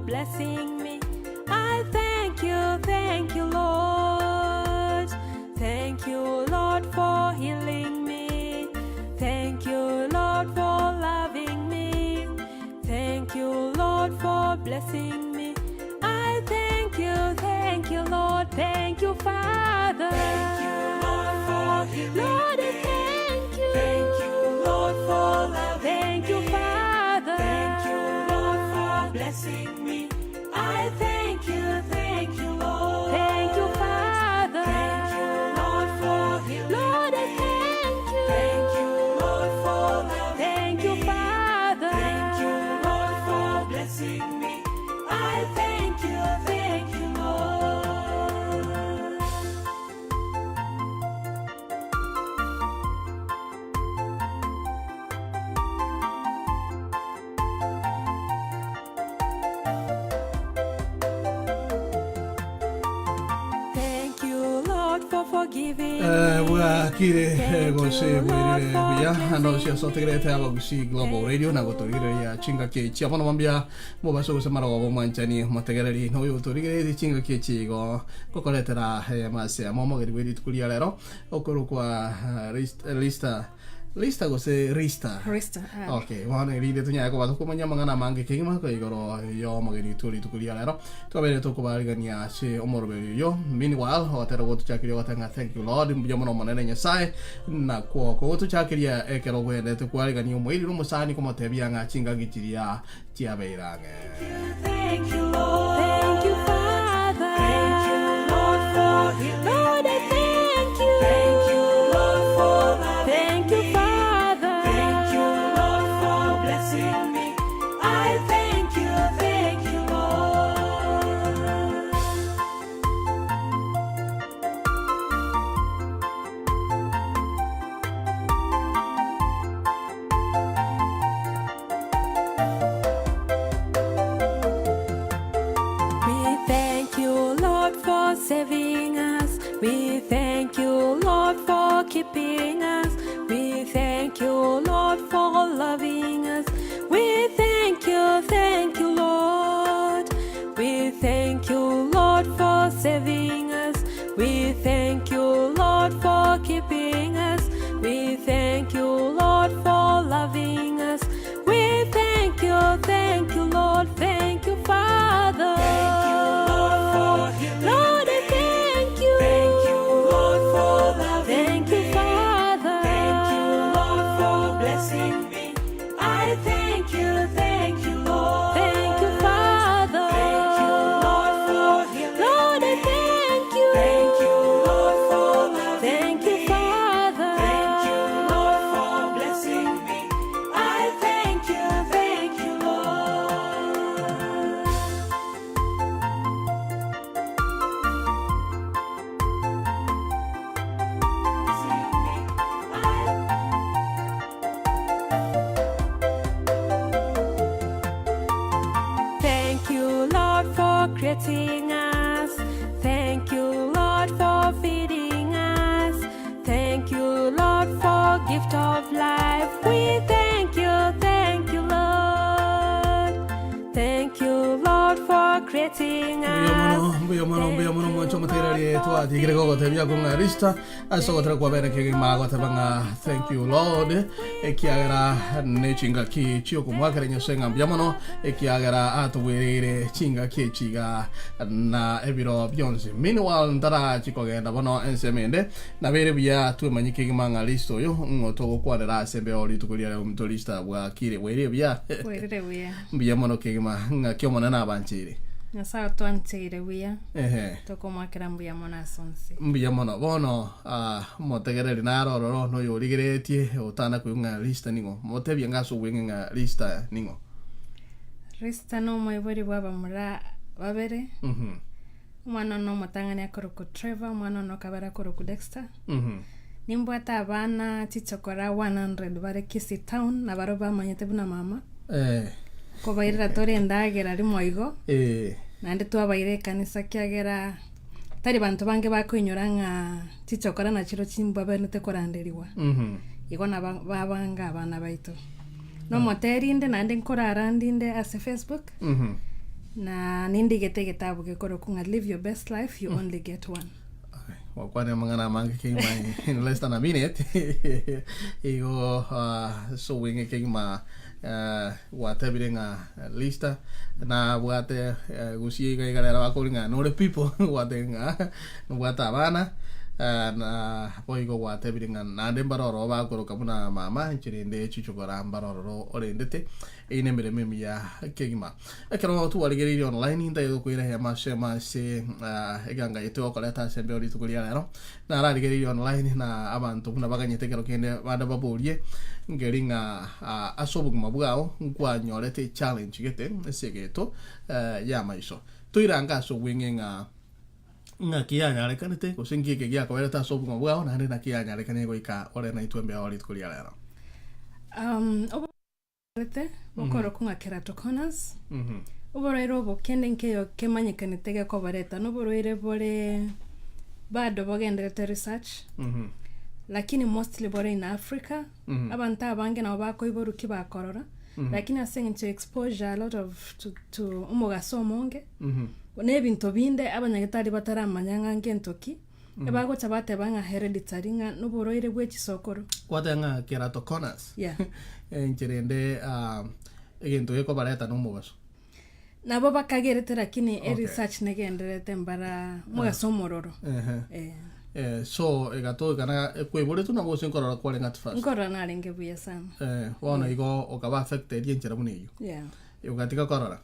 blessing me. I thank you, thank you, Lord. Thank you, Lord, for healing me. Thank you, Lord, for loving me. Thank you, Lord, for blessing me. I thank you, thank you, Lord. Thank you, Father. Thank you, Lord, for healing Lord, I me. thank you. Thank you, Lord, for loving Thank you, me. Father. Thank you, Lord, for blessing me. I thank you, thank you, Lord. Thank you, Father. Thank you, Lord, for healing Lord, I me. thank you. Thank you, Lord, for loving Thank you, me. Father. Thank you, Lord, for blessing me. I thank you, thank you, Lord. Thank you, Lord, for forgiving Eh, me. bwakire eh, Thank gose you, Lord, bwerire for buya ando cleansing ciasotegerete me. abagusi global Thank radio you, na Lord. gotorigereria chingaki echi abono mambia mobase gose marogoba mwanchani motegereri noyo otorigeretie chingaki echi igo gokoretera eh, mase amo omogeni bwe rituko ria rero okorokwa eh, Rist- eh, Lista Lista gose Rista Rista, ah. Okay, bono erinde tonyare koba tokomanya amang'ana amange kegima ko igoro y'omogeni oito rituko ria rero twabeire tokobarigania ase omoroberi oyo meanwhile ogotera gotochakeria ogoteba ng'a thank you lord mbuya mono omonene nyasaye nakwo kogotochakeria ekero ogwenerete kwarigania omoiri na omosani komotebia ng'a chingaki chiria chiabeire ang'e Thank you, Lord. Thank you, Father. Thank you, Lord, for healing Lord, I me. thank you. Thank you, Lord, for loving Thank you, me. Father. Thank you, Lord, for blessing me. I thank you, thank you, Lord. We thank you, Lord, for saving us. We thank you, Lord, for keeping us. We thank you, Lord, for loving us. We thank you, thank you, Lord. We thank you, Lord, for saving us. We thank you, Lord, for keeping us. We thank you, Lord, for loving us. We thank you, thank you, Lord. Thank you, Father. Thank you, Lord, for healing Lord, I me. thank you. Thank you, Lord, for loving Thank you, me. Father. Thank you, Lord, for blessing me. I thank you, thank you, Lord. Thank you, Father. Thank you, Lord, for healing Lord, I me. thank you. Thank you, Lord, for loving Thank you, me. Father. Thank you, Lord, for blessing me. I thank you, thank you, Lord. Blessing me. I Thank you, Lord, for creating us. Thank you, Lord, for feeding us. Thank you, Lord, for gift of life. We thank you, thank you, Lord. Thank you, Lord, for creating Mbuya mono, us. mbuya mono, mbuya Thank mono you, mwancho Lord, motegereri for twatigire feeding gogotebia kong'a us. Rista ase Thank ogotera you, kwabere kegima Lord, agoteba for ng'a gift thank of you lord life. We ekiagera thank you, ne chingaki chiokomwakera thank you, Nyasaye ng'a mbuya mono Father. ekiagera atobwereire chingaki echiga na ebiro bionsi meanwhile ntara chikogenda bono ensemo ende nabere buya twemanye kegima ng'a Rista oyo ng'o togokwanera ase embeo rituko ria rero omonto Rista bwakire bwaire buya Bwairire buya. mbuya mono kegima ng'aki omonene abancheire Nyasae otwancheire buya, Ehe. tokomoakera mbuya mono ase onsi. Mbuya mono. Bono ah, omotegereri naro ororo noyorigeretie otana koigwa ng'a Lista ning'o. Motebie ng'a ase obweng'e ng'a Lista ning'o. Lista nomoibori bw'abamura babere, Mhm. omwana one omotang'ani akorokwa Trevor, omwana one okabere akorokwa Dexter. Mhm. Nimbwate abana chichokora 100 bare Kisii town, nabarobwo bamanyete buna mama. Eh. Nkobairera tore endagera rimo igo, Eh. naende twabaira ekanisa ekiagera tari banto bange bakoinyora ng'a chichokora nachiro chimbabenerete koranderigwa. Mhm. Igo naba babange abana baito. Nomoteri inde naende nkorara ndinde ase Facebook, Mhm. Na nindigete egetabu gekorokwa ng'a Live Your Best Life, You Only Get One. Gwakwanire amang'ana amange kegima in less than a minute igo ah, so bweng'e kegima eh, gwatebire ng'a Lista nabwate eh, gusia iga iga rero bakori ng'a nore people gwatebire ng'a nobwate abana eh, na boigo gwatebire ng'a naende mbare ororo bakoroka buna mama inche rende chichokora mbare ororo orendete Eyio nemeremo emiya kegima. Ekero twarigereirie online ntagete gokoira hema ase ema ase ah, eganga yaito yokoreta ase embeo rituko ria rero. Nararigereirie online na abanto buna baganyete ekero kende bande baborie nkeri ng'a ah, ase obogima bwao nkwanyorete echallenge gete ase egeto eh, y'amaiso. Toirange ase obweng'e ng'a ng'aki yanyarekanete gose nki eke giakoberete ase obogima bwao naende naki yanyarekanire goika ore naintwe embeo rituko ria rero. Um, Oborwaire bokorokwa ng'a keratoconus, oborwaire obo kende nkeyo kemanyekanete gekoboreta, noborwaire bore bado bogenderete research, lakini mostly bore in Africa, abanto abange nabo bakoiborwa ki bakorora, lakini ase eng'encho ya exposure a lot of to to omogaso omonge, na ebinto binde abanyagetari bataramanya ng'a ngento ki. Ebagocha bateba ng'a hereditary ng'a noborwaire bwe chisokoro. Gwateba ng'a keratoconus Yeah. enchera ende ah, egento gekobareta na omobaso. Nabo bakagerete lakini Okay. eresearch negendererete mbara mogaso omororo. Ehe. Eh. Eh, so egatoekana ekweborete nabo gose nkorora kwarenge at first. Nkorora narenge buya sana. Eh, bono igo okaba affected enchera buna eyio. Yeah. Ogatiga korora.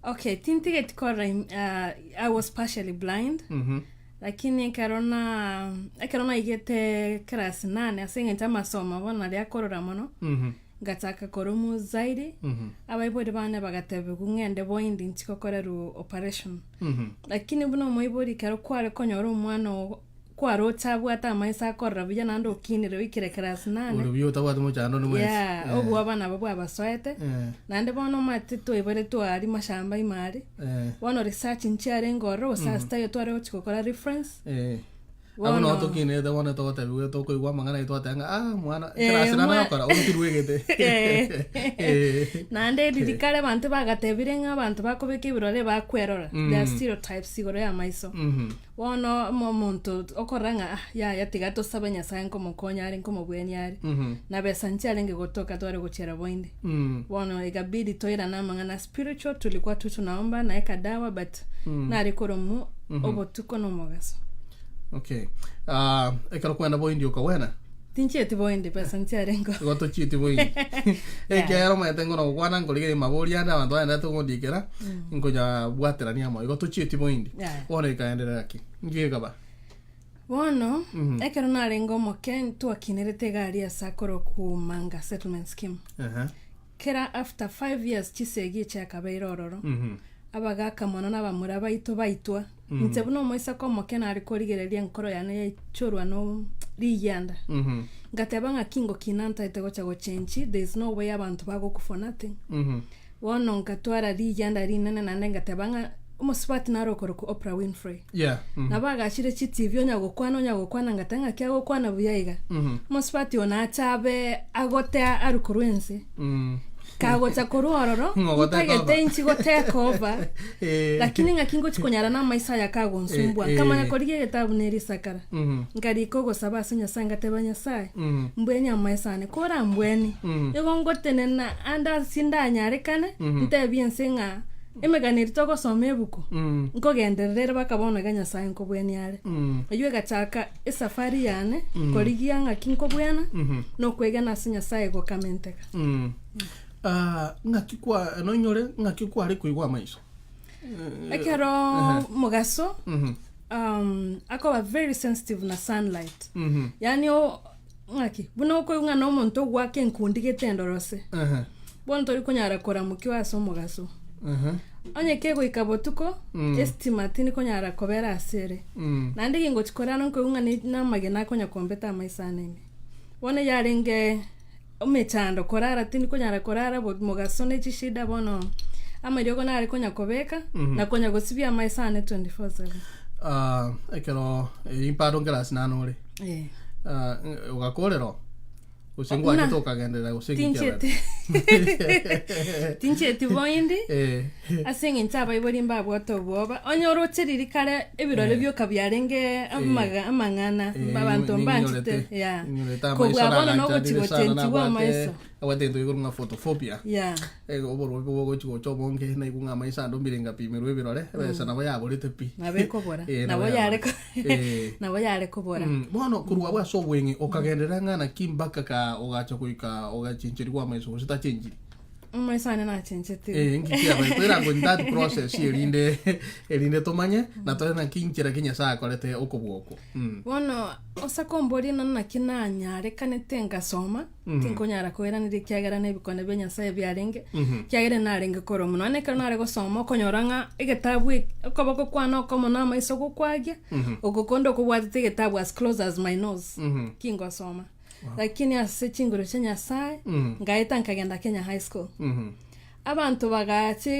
Okay, tintigeti korora im- ah, I was partially blind. Mhm. Lakini ekero na ekero naigete class nane ase eng'encho amasomo bono naria akorora mono, Mhm. ngachaka koromwa zaidi, Mhm. abaibori bane bagatebiwa ng'ende boindi nchi gokorerwa operation. Mhm. Lakini buna omoibori ekero kware konyora omwana oo kwaroche abwate amaiso akorora buya naende okinire oikire class nane, Ore buya otabwati mochando onde bwensi. yeah, Eh. obwoba nabo bwabasoete, Eh. naende bono omanyete twaiboretwe aria mashamba ime aria, Eh. bono research nchiarenge ororo gose ase taiyo tware gochia gokora reference, Eh. Abwo Bono- nabo tokinete bono togotebiwa tokoigwa amang'ana aye twateba ng'a ah mwana Eh, class nane mwa- ogokora orutirwegete. Eh. Eh. Naende riria kare abanto bagatebire ng'a abanto bakobeka ebirore bakwerora, there are stereotypes igoro y'amaiso. Mhm. Bono omo- omonto okorora ng'a ah yaya tiga tosabe Nyasaye nkomokonya are nkomobwenia are, Mhm. na besa nchiarenge gotoka tware gochiera boinde. Mm. Bono ikabidi toirane amang'ana spiritual tulikuwa tu tunaomba naeka dawa but nare koromwa obotuko na omogaso. Okay. Ah, ekero kwenda boindi okawena Tinchieti boindi besa nchiarenge igo tochieti boindi ekiagera omanyete ngono gokwana nkorigereria mabori ande abanto bagenderete kondikera nkonya bwaterania amo igo tochieti boindi Yeah. bono ekaenderera ki nki gekaba Bono ekero narenge omoke ntwakinerete egari ase akorokwa Manga Settlement Scheme. Ehe. Kera after 5 years chisegi echiakabeire ororo, Mhm. abagaka mono na abamura baito baitwa. Inche buna omoiseke omoke nare korigereria enkoro yane yaichorwa no rigianda. Mhm. Ngateba ng'aki ngokina ntaete gocha gochenchi, there is no way abanto bagokwa for nothing. Mhm. Bono nkatwara rigianda rinene naende ngateba ng'a omosubati nare okorokwa Oprah Winfrey. Yeah. Mhm. Nabo agachire chitibi onya gokwana onya gokwana ngateba ng'aki agokwana buya iga. Mhm. Omosubati oyo nache abe agote arwe korwa ense. Mm. Kagocha korwa ororo, Ng'o go take ntagete over. inchi go take over. Eh. Lakini ng'aki ngochi konyara na amaiso aya kagonsumbua. Eh, eh. Nkamanya korigia egetabu na erisakara. Mhm. Nkarika ogosaba ase Nyasae ngateba Nyasae, Mhm. mbwenie amaiso ane, korambwenie, Mhm. igo ngotenena ande ase ndanyarekane, Mhm. ntebie ense ng'a emegano eria togosoma ebuku, Mm. nkogenderera ere mpaka bono iga Nyasae nkobwenia are. Mm. Eyio egachaka esafari yane, korigia ng'aki nkobwena, Mhm. na okwegena ase Nyasae gokamenteka. Mm. Ah, ng'aki kwa nonyore ng'aki kware koigwa amaiso Ekero mogaso, Mhm. um, akoba very sensitive na sunlight. Mhm. Yaani o ng'aki, buna okoigwa ng'a na omonto ogwaka enkundi gete endorose. Ehe. Bono tori konyara koramokiwa ase omogaso. Ehe. Onye kegoika botuko, Mm. estima tindi konyara kobera ase ere. Mm. Naende gingochi korara nkoigwa ng'a ne- namagena akonya kombeta amaiso ane ime. Bono yarenge emechando korara tindi konyara korara bo mogaso ne chishida bono amariogo nare konya kobeka, Mhm. na konya gosibia amaiso ane 24/7. Ah, ekero eh, imparo nkerasi nane ore Eh. Ah, ogakorera oo? Gose Na. ngwachete okagenderera gose inki Tincheti. kiabete? Tincheti boindi Eh. ase eng'encho abaibori mbabwate obwoba onye oroche riria kare ebirore Eh. bioka biarenge amaga amang'ana Eh, abanto mbanchete ninyorete- yeah. ninyorete amaiso Kobua bono naganchanire nogochi sana, gochenchigwa nabwate- amaiso. abwate egento gekorwa ng'a photophobia. Yeah. Eh, oborwaire bogochi gocha obonge naigwe ng'a amaiso ande ombire ngapimerwa ebirore, ebesa nabo yaborete pi. Nabo ekobora. Eh, Nabo yare ko- Eh. nabo yare kobora. Bono korwa abwo ase obweng'e okagenderera ng'a naki mpaka ka ogacha goika ogachencherigwa amaiso gose tachenchiri? Amaiso ane nachenchetigwe. Eh, nki kiabaete? Toirango in that process erinde erinde tomanye na tore naki inchera ki Nyasaye akorete okobua okwo. Bono ase komboria ng'a naki nanyarekanete ngasoma, tinkonyara koiraneria ekiagera na ebikone bia Nyasaye biarenge, ekiagera narenge korwa mono. Nonya ekero nare gosoma okonyora ng'a egetabu eke, okoboko kwane okomo na amaiso gokwagia, oko konde okobwatete egetabu as close as my nose, kingosoma. Lakini ase chinguru chia Nyasaye, ngaeta nkagenda Kenya High School. Abanto bagacha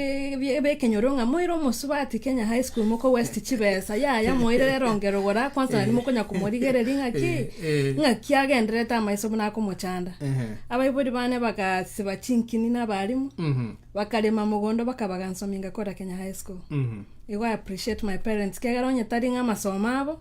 b'ekenyoro ng'a moire omosubati Kenya High School moko waste chibesa, yaya moire eronge rogoro kwanza nario mokonya komorigereria ng'aki, ng'aki agendererete amaiso buna akomochanda. Abaibori bane bagasiba chinkini na abalimu, bakarema mogondo bakabagansomi ngakora Kenya High School. Igo I appreciate my parents kiagera onye tari ng'a amasomo abo,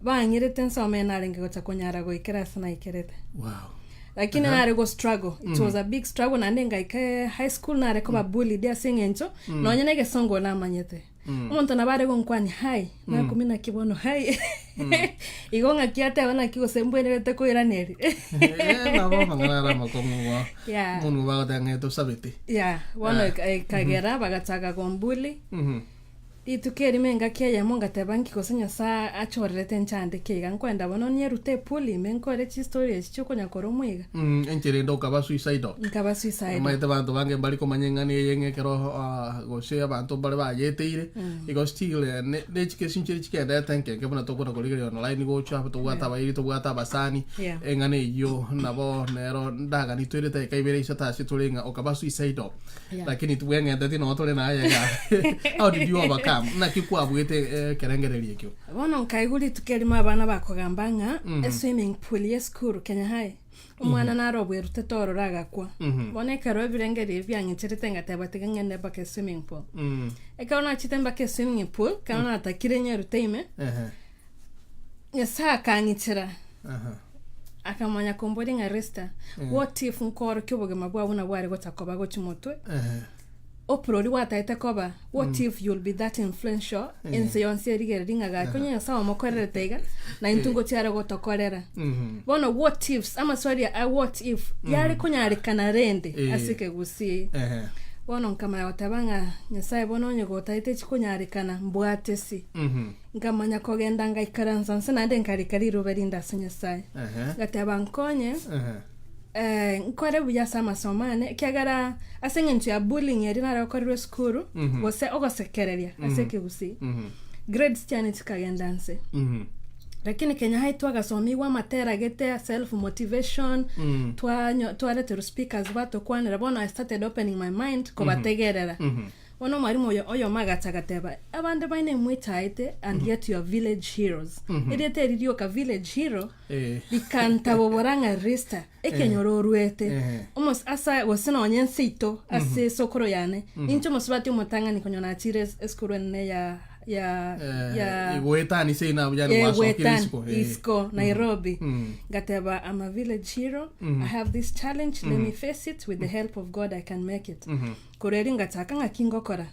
bang'irete ensemo eye narenge gocha konyara goikera ase naikerete. Wow. Lakini nare go struggle, it was a big struggle naende ngaika high school nare koba bullied ase eng'encho nonye na egesongo namanyete. Omonto nabo are gonkwani hi, nakumia naki bono hi. Igo ng'aki ateba naki gose mbwenerete koiraneria. Eh, nabo amang'ana are amakong'u igo. Yeah. Omonwe bagoteba ng'a tosabete. Yeah, bono ekagera bagachaka gombully. Rituko erimo engaki eyemo ngateba nki gose Nyasae achorerete nchandeke iga nkwenda bono nierute epool ime nkore chistory echi chiokonya koromwa iga. Mm, enchera ende okaba suicidal. Nkaba suicidal. Omanyete abanto bange mbari komanya eng'ana eye ng'a ekero ah, gose abanto mbare bayeteire, igo still eh, ne ne chikesi nchire chigendete nke nke buna tokona korigereria online gocha, tobwate abairi, tobwate abasani, Yeah. eng'ana eyio nabo nero ndagani toire dakika ibere isato ase tore ng'a okaba suicidal. Yeah. Lakini tibweng'enteti noo tore naye iga. How did you overcome? Naki kwabuete eh, ekerengererio ekio? Bono nkaigwa rituko erimo abana bakogamba ng'a eswimming pool y'esukuru Kenya High, omwana nare obwerutete ororo agakwa. Bono ekero ebirengererio ebi biang'icherete ngateba tiga ng'ende mpaka eswimming pool. Ekero nachete mpaka eswimming pool, ekero natakire nyerute ime, Ehe. Nyasae akang'ichera, Aha. akamanya komboria ng'a Resta, what if nkoorokia obogima bwao buna bware gocha koba gochia motwe? Ehe. Oprah oria gwataete koba, what if you'll be that influential, ense yonsi erigererie ng'a gaki onye Nyasae omokorerete iga, na intwe ngochia are gotokorera. Bono what ifs, amaswali a what if, yare konyarekana rende Eh. ase ekegusii. Ehe. Bono nkamanya goteba ng'a Nyasae bono onye gotaete chikonyarekana, mbwate si. Nkamanya kogenda ngaikaransa nse naende nkarika riruba rinde ase Nyasae. Ehe. Ngateba nkonye, Ehe. eh, nkore buya ase amasomo ane, ekiagera ase eng'encho ya bullying eria nare gokorerwa esukuru, gose ogosekereria ase ekegusii, grades chiane chikagenda nse. Lakini Kenya High twagasomigwa amatera gete a self motivation, twanyo twareterwa speakers batokwanera, bono I started opening my mind kobategerera. Bono omwalimu oyo oyomo agacha agateba, Abande baino imwechaete and yet you are village heroes. Erieta eri rioka village hero Eh. rikantabobora ng'a Rista ekenyoro oruete Eh. omos asa gose nonye ense ito ase esokoro yane ninche omosubati omotang'ani konya nachire es- esukuru enene ya ya ya Goetani sei nabo yani gwasokire Gwetani, isiko. Eh. isiko Nairobi ngateba I'm a village hero I have this challenge let me face it with the help of God I can make it Korwa erio ngachaka ng'aki ngokora.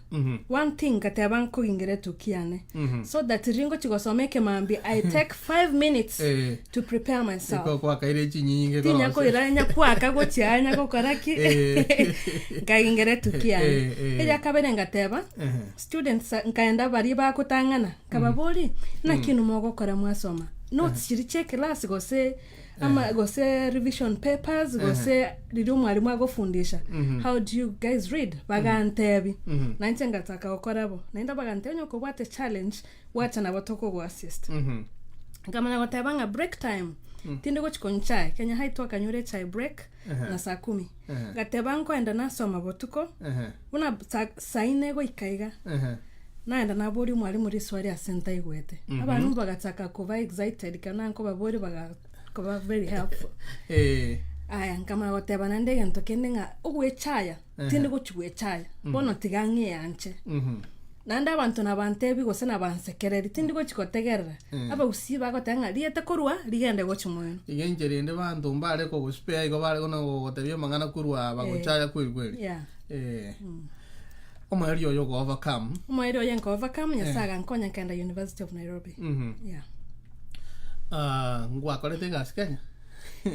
One thing ngateba nkogingera etuki yane so that riria ngochia gosoma ekemambia I take 5 minutes Eh. to prepare myself. Iko kwakaire chinyinge Tinya korosia. koira nya kwaka gochia anya gokora ki Eh. nkagingera etuki yane. Eh, eh. Eria kabere ngateba Ehe. students nkaenda baria bagotang'ana nkababori naki inwe mogokora mwasoma notes chiria chia eclass gose ama gose revision papers gose riria omwalimu agofundisha how do you guys read bagantebi nainche ngataka gokora bo naende bagantebia onye okobwate challenge gwacha nabo tokogoassist nkamanya goteba ng'a break time tindi gochi konywa chai kenya high twakanyure echae break na saa kumi ngateba nkoenda nasoma botuko buna saa saa ine goika iga Naenda naboria omwalimu riswali ase ntaigwete. Abalimu bagachaka koba excited ekero nankobaboria baga. koba very helpful. Eh. Aya, nkamanya goteba naende egento kende ng'a ogwechaya, tindi gochi gwechaya, bono tiga ng'eanche. Mhm. Naende abanto nabantebi gose nabansekereri, tindi gochi gotegerera. Abagusii bagoteba ng'a riete korwa rigende gochi moino. Iga enchera ende banto mbare kogospare igo bare kona gogotebia amang'ana korwa bagochaya kweri kweri. Yeah. Eh. Omoerio oyo ogo overcome. Omoerio oye nka overcome, Nyasae agankonya nkaenda University of Nairobi. Mhm. Yeah. Ah, ngwakorete egasi Kenya?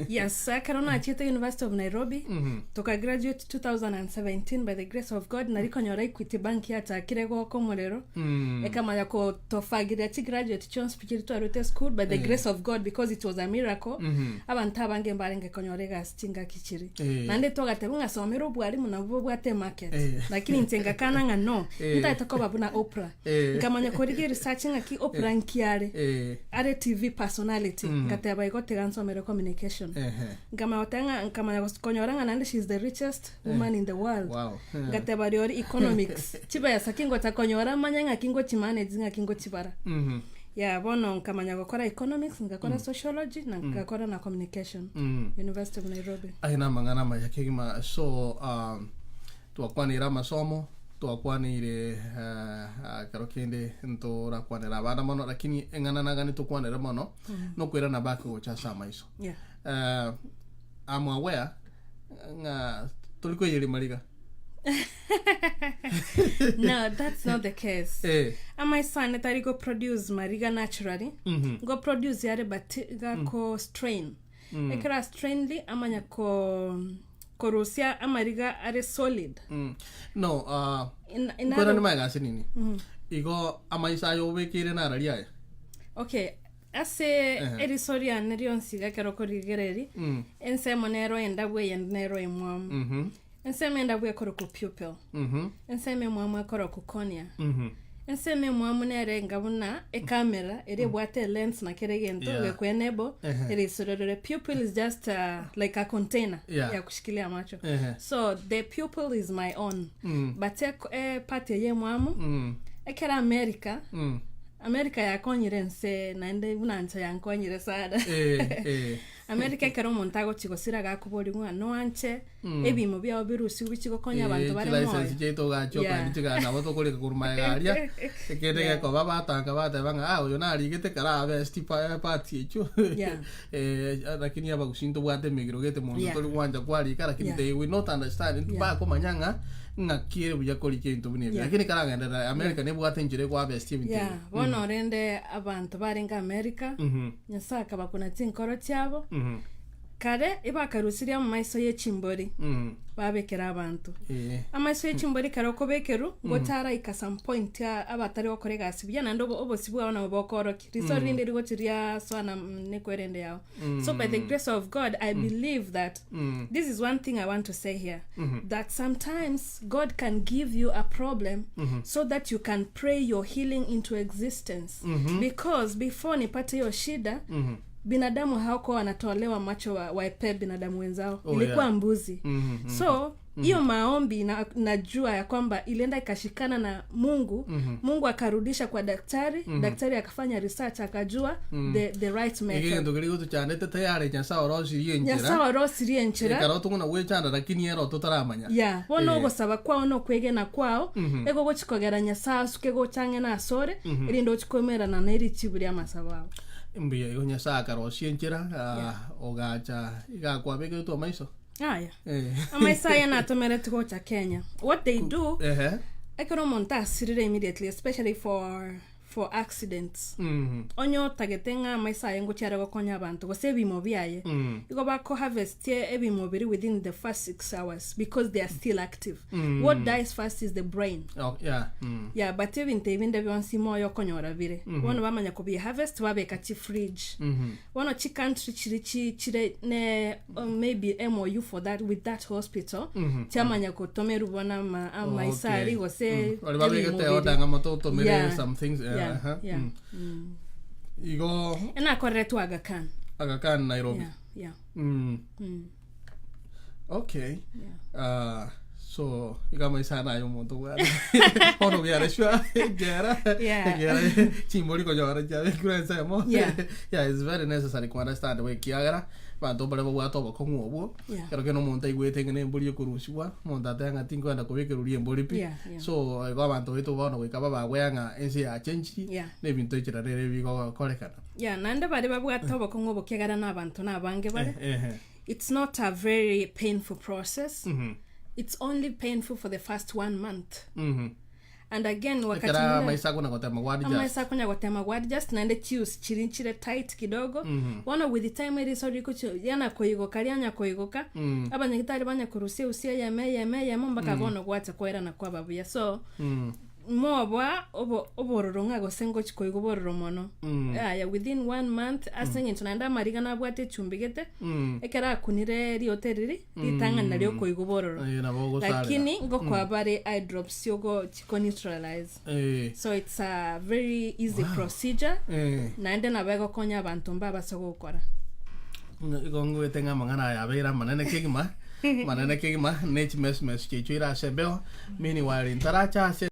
Yes, ekero nachiete University of Nairobi, Mhm. toka graduate 2017 by the grace of God, nari konyora Equity Bank yachakire goka omorero, Mm. ekamanya kotofagiria chigraduate chionsi pi chiria twarwete school by the grace of God because it was a miracle, Mhm. abanto abange mbarenge konyora egasi chingaki chiri. Eh. Naende togateba ng'a somera obwarimu nabwo bobwate emarket. Eh. Lakini inche ngakana ng'a no, Eh. ntagete koba buna Oprah. Eh. Nkamanya korigia research ng'aki Oprah nki are. Eh. Are TV personality. Ngateba igo tiga nsomere communication. Ehe. Nkamanya goteba ng'a nkamanya gos- konyora ng'a naende she is the richest woman in the world. Wow. Eh. Ngateba riori economics. Chibesa ki ngocha konyora manye ng'aki ngochimanage ng'aki ngochibara. Mhm. Yeah, bono nkamanya gokora economics, ngakora sociology, na ngakora na communication. Mm. University of Nairobi. Aye namang'ana amaya kegima so um, Twakwaneire amasomo, twakwaneire ekero kende ntorakwanera abana mono, lakini eng'ana nagani tokwanere mono, nokoirana back gocha ase amaiso. Yeah. Eh, I'm aware ng'a tori koiyeria mariga. No, that's not the case. Eh. Amaiso ane tari go produce mariga naturally. Mhm. Go produce yare but gako strain. Ekero astrained amanya ko korusia amariga are solid. Mm. No, uh, In nkwera other, nimaye gase nini igo amaiso aye obekeire narari aya okay ase Ehe. eriso riane rionsi iga ekero okorigereria Mm. ensemo nero endabu eyende nero emwamu Mhm. ensemo endabu ekorokwa pupil Mhm. ensemo emwamu ekorokwa cornea Mhm. Ensemo emwamu nere enga buna ecamera eria ebwate elens na kera egento Yeah. gekwenable Ehe. erisororere pupil is just uh, like a container Yeah. ya kushikilia macho Ehe. so the pupil is my own Mm. but e, e part eye emwamu Mm. ekero america Mm. America yakonyire ense naende buna nche yankonyire sana. Eh, eh. America ekero omonto agochi gosira agakoboria ng'a noanche ebimo biao birusigwe bichi gokonya abanto bare chilicense moyo. chiaito ogacha Yeah. okaenda chigana nabo tokorika korwa magega aria ekende Yeah. gekoba batanga bateba ng'a ah oyo narigete karabe esti pa- party echio Yeah. Eh, lakini abagusii ntobwate emegiro gete monto Yeah. tori gwancha kwarika lakini Yeah. they will not understand Yeah. bakomanya ng'a ng'aki ere buya korika ebinto buna ebi Yeah. lakini karagenderera America nebwate enchera ekoabestia ebinto Yeah, ebi bono rende abanto barenge America, Mhm, Nyasae akabakuna chinkoro chiabo, mhm, kare ebakarusirie amaiso ye chimbori mhm. babekera abanto. Eh, Amaiso ye chimbori ekero okobekerwa, ngocha araika some point a- abatari gokora egasi buya naende obo- obosi bwao nabo bokorokia. Riso rinde rigochi riasoa nekwerende yao. So by the grace of God, I believe that mm, this is one thing I want to say here that sometimes God can give you a problem so that you can pray your healing into existence because before nipate hiyo shida binadamu hawakuwa wanatolewa macho wa, waepee binadamu wenzao Oh, ilikuwa yeah. mbuzi Mhm, so hiyo maombi na, najua ya kwamba ilienda ikashikana na mungu mm-hmm. mungu akarudisha kwa daktari mm-hmm. daktari akafanya research akajua mm-hmm. the, the right Eke method egento keria gotochandete tayari Nyasaye orosirie enchera nyasaye orosirie enchera ekero tokona gwechanda lakini ero totaramanya ya bono Eh. ogosaba kwao na okwegena kwao ego gochikogera nyasaye asuke gocha ang'e asore erinde ochi koimerana na erichibu ria amasabo ao Mbuya igo Nyasaye akarosia enchera ah, ogacha iga kwabekeretwe amaiso Aya. Eh. Amaiso aya natomeretwe gocha Kenya. What they do, Ehe. ekero omonto asirire immediately, especially for for accidents. Mhm. Onye otagete ng'a amaiso aye ngochia are gokonya abanto gose ebimo biaye. Mm. Igo bako harvestie ebimo biria within the first 6 hours because they are still active. What dies first is the brain. Oh, yeah. Mm. Yeah, but ebinto ebinde bionsi moyo okonyora bire. Bono bamanya kobi harvest babeka chi fridge. Mhm. Bono chi country chiri chi chire ne maybe MOU for that with that hospital chiamanya kotomerwa bono ama amaiso Okay. aria gose Mm. Bari babegete ebimobiri. order ng'a mototomere Yeah. some things eh, Yeah, aha. yeah. Mm. Igo Enakoreretwe Aga Khan. Aga Khan Nairobi. Yeah, yeah. Mm. Mm. Okay. Yeah. So iga amaiso naye omonto bwana bono biareshwa ekera Yeah. ekera chimbori konyora chiabekirwe ensemo Yeah. yeah it's very necessary ku understand we ekiagera abanto mbare babwate obokong'u obwo Yeah. ekero kende omonto aigwete ng'a na embori ekorusigwa omonto ateba ng'a tinkoenda kobekerwa embori pi Yeah, yeah. so igo abanto baito bono goika babagwea ng'a ense yachenchiri Yeah. na ebinto enchera rere bigokorekana Yeah, naende baria babwate obokong'u obo kiagera na abanto na abange bare ehe it's not a very painful process it's only painful for the first one month and again wakati ekera mwingine- amaiso akona gotema gwa adjust amaiso akonya gotema gwa adjust naende chius chiri chire tight kidogo bono with the time eriso rikochi yana koigoka rianya koigoka abanyagitari banya korusia eusi eyemo eyemo eyemo mpaka bono gwacha koerana kwaba buya so moboa obo obororo ng'a gose ngochi koigwa obororo mono yaya within one month ase eng'encho naende amariga nabwate echumbi gete ekero akunire riote riri ritang'ani nario okoigwa obororo Eh, nabo ogosarera. lakini ngokoa bare eye drops yogo chiko neutralize Eh, so it's a very easy procedure eh. naende nabo egokonya abanto mbabase gokora Igo ngwete ng'a amang'ana aya abeire amanene kegima, manene kegima, ne chimesmes chiaito ire ase embeo, meanwhile ntaracha ase.